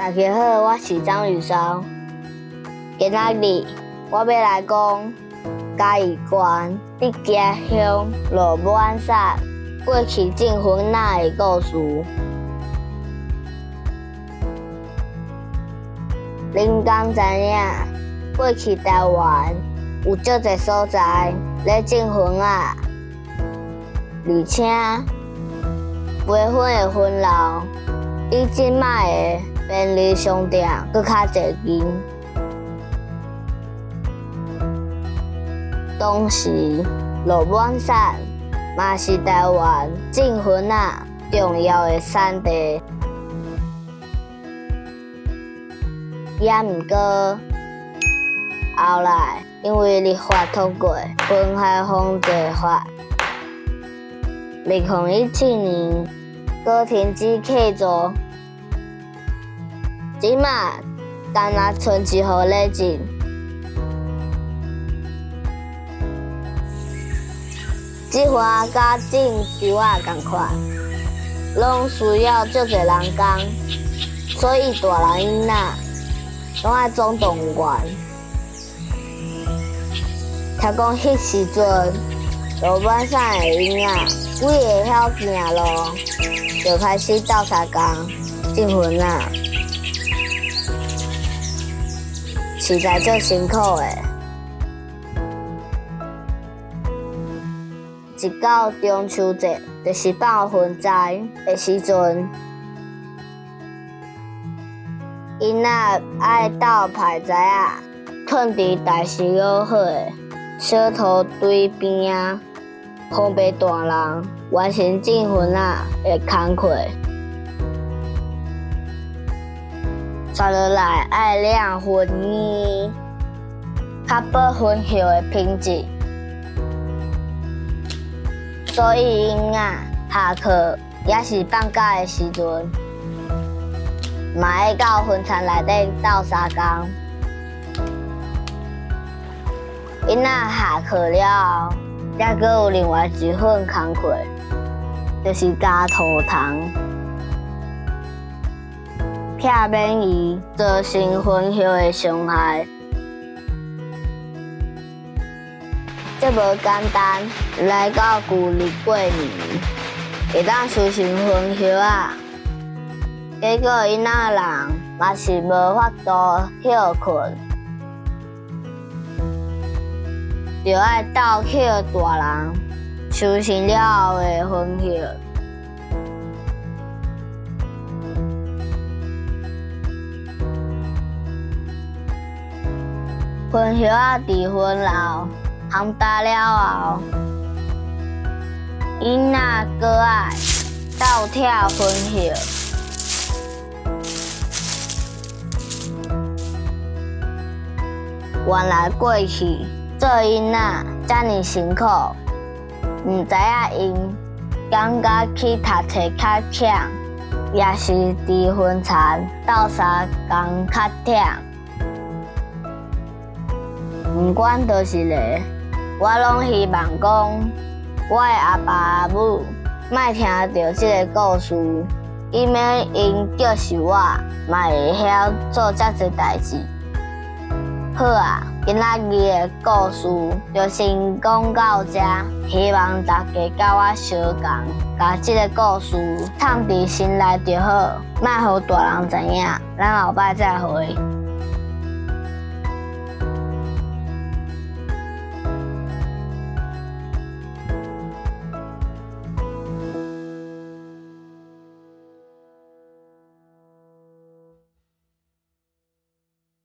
大家好，我是張雨韶。今仔日我欲來講嘉義縣竹崎鄉路滿山過去種番仔的故事。恁敢知影，過去台灣有足濟所在咧種番仔，而且白粉的分樓比這擺的便利商店閣較濟間。當時鹿滿山嘛是台灣種番仔重要的產地，也毋過後來因為立法通過《分害防治法》，2017年閣停止契作，這馬干焦賰一戶咧種。這番仔佮種稻仔仝款，攏需要足濟人工，所以大人囡仔攏愛總動員。聽講彼時陣，路滿山的囡仔，規會曉行路，就開始鬥相共種番仔，實在足辛苦的。一到中秋節，就是放盆栽的時陣，囡仔愛鬥排栽仔，囥佇大石老好的小土堆邊仔，方便大人完成種番仔的工課。接落來愛領番耳，確保番葉的品質。所以囡仔下課抑是放假的時陣，嘛愛到園田內底鬥相共。囡仔下課了後，猶閣有另外一份工課，就是咬塗蟲，避免伊造成番葉的傷害。這無簡單，來到舊曆過年，會當收成番葉仔，結果𪜶仔人嘛是無法度歇睏，著愛鬥抾大人收成了後的番葉。番葉仔佇園樓烘焦了後，囡仔閣愛鬥拆番葉。原來過去做囡仔遮爾辛苦，毋知影𪜶感覺去讀冊較忝，抑是佇園田鬥相共較忝。毋管佗一个，我攏希望講，我的阿爸阿母莫聽著這个故事，以免𪜶叫死我，嘛會曉做遮濟代誌。好啊，今仔日的故事就先講到這，希望大家佮我相仝，共這个故事藏佇心內就好，莫予大人知影。咱後擺再會。